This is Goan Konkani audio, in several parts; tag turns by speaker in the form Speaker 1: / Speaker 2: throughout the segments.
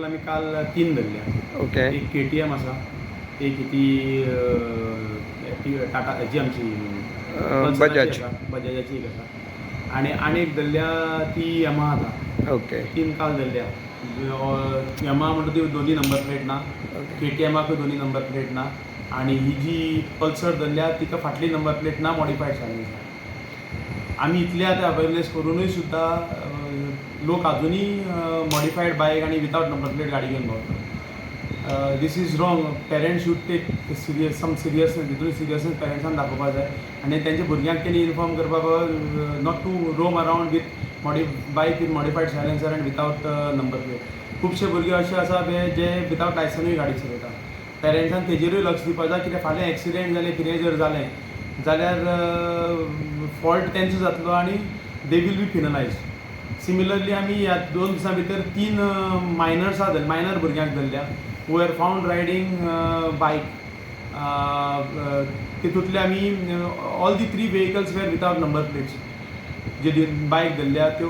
Speaker 1: टोटल आमी काल तीन धरल्या. एक केटीएम आसा, एक ती ती टाटा हेजी आमची पल्सराची
Speaker 2: बजाज.
Speaker 1: आसा, बजाजाची एक आसा आनी आनी एक धरल्या ती यमाहा आसा. तीन काल धरल्या. यमाहा म्हणटा ती दोनी नंबर प्लेट ना. केटीएमाकूय दोनी नंबर प्लेट ना आनी ही जी पल्सर धरल्या तिका फाटली नंबर प्लेट ना, मॉडिफायड सायलेन्सर. आमी इतले आतां अवेरनेस करुनूय सुद्दां लोक अजुनूय मॉडिफायड बायक आनी विदावट नंबर प्लेट गाडी घेवन भोंवतात. This is wrong. Parents should take serious some seriousness. तितून सिरियसनेस पेरंट्सान दाखोवपा जाय आनी तेंच्या भुरग्यांक तेणी इन्फॉर्म करपाक, not to roam around with bike with modified silencer and without number plate. खुबशे भुरगे अशे आसा पळय जे विदावट लायसनूय गाडी चलयता. पेरंट्सान तेजेरूय लक्ष दिवपा जाय, कित्याक फाल्यां एक्सिडेंट जालें, कितेंय जर जालें जाल्यार फॉल्ट तेंचो जातलो आनी they will be penalized. Similarly, आमी ह्या 2 दिसां भितर तीन मायनर्सां धरल्या, मायनर भुरग्यांक धरल्या who are found riding bike. तितूंतले आमी all the three vehicles were without number plates. जे बायक धरल्या त्यो,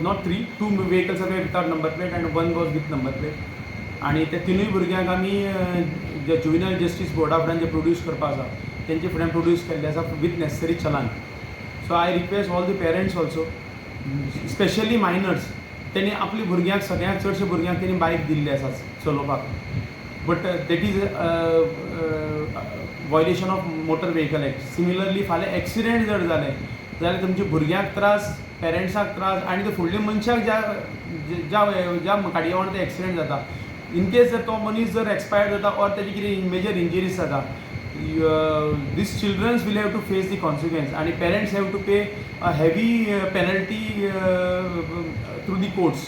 Speaker 1: not three, two vehicles were without number plate and one was with number plate. आनी त्या तिनूय भुरग्यांक आमी जे जुविनल जस्टीस बोर्डा फुड्यान जे प्रोड्यूस करपा आसा, तेंचे फुड्यान प्रोड्यूस केल्ले आसा with necessary challan. So I request all the parents also, specially minors, तेणी आपल्या भुरग्यांक, सगळ्यांत चडशे भुरग्यांक तेणी बायक दिल्ली आसा चलोवपाक, but that is violation of Motor Vehicle Act. Similarly, फाल्यां एक्सिडेंट जर जालें जाल्यार तुमच्या भुरग्यांक त्रास, पेरंट्साक त्रास आनी ते फुडल्या मनशाक ज्या ज्या ज्या गाडये वांगडा ते एक्सिडेंट जाता, इन केस जर तो मनीस जर एक्सपायर्ड जाता ऑर तेजी कितें मेजर इंजरीज जाता, these childrens will have to face the consequence आणि parents have to pay a heavy penalty through the courts.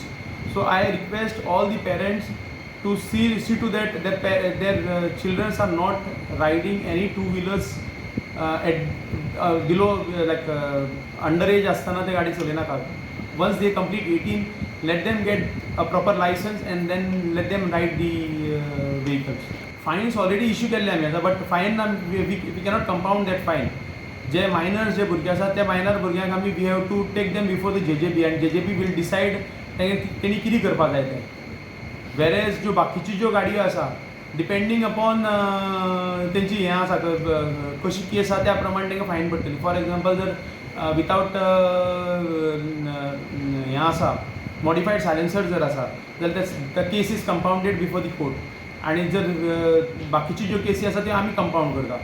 Speaker 1: So I request all the parents to see to that their childrens are not riding any two wheelers at below like under age आसतना ते गाडी चलयनाकात. Once they complete 18, let them get a proper license and then let them ride the vehicles. Fines already issue केल्ले आमी आतां, but fine we cannot compound that fine. जे मायनर्स जे भुरगे आसात, त्या मायनर भुरग्यांक आमी we have to take them before the JJB and JJB will decide तेणी कितें करपाक जाय तें. वेरेज ज्यो बाकीच्यो ज्यो गाडयो आसा, डिपेंडींग अपॉन तेंची हें आसा, कशी केस आसा त्या प्रमाणे तांकां फायन पडटली. फॉर एग्जाम्पल, जर वितावट हें आसा, मॉडिफायड सायलेन्सर जर आसा जाल्यार the case is compounded before the court आणि जर बाकीच्यो ज्यो केसी आसा त्यो आमी कंपावंड करता.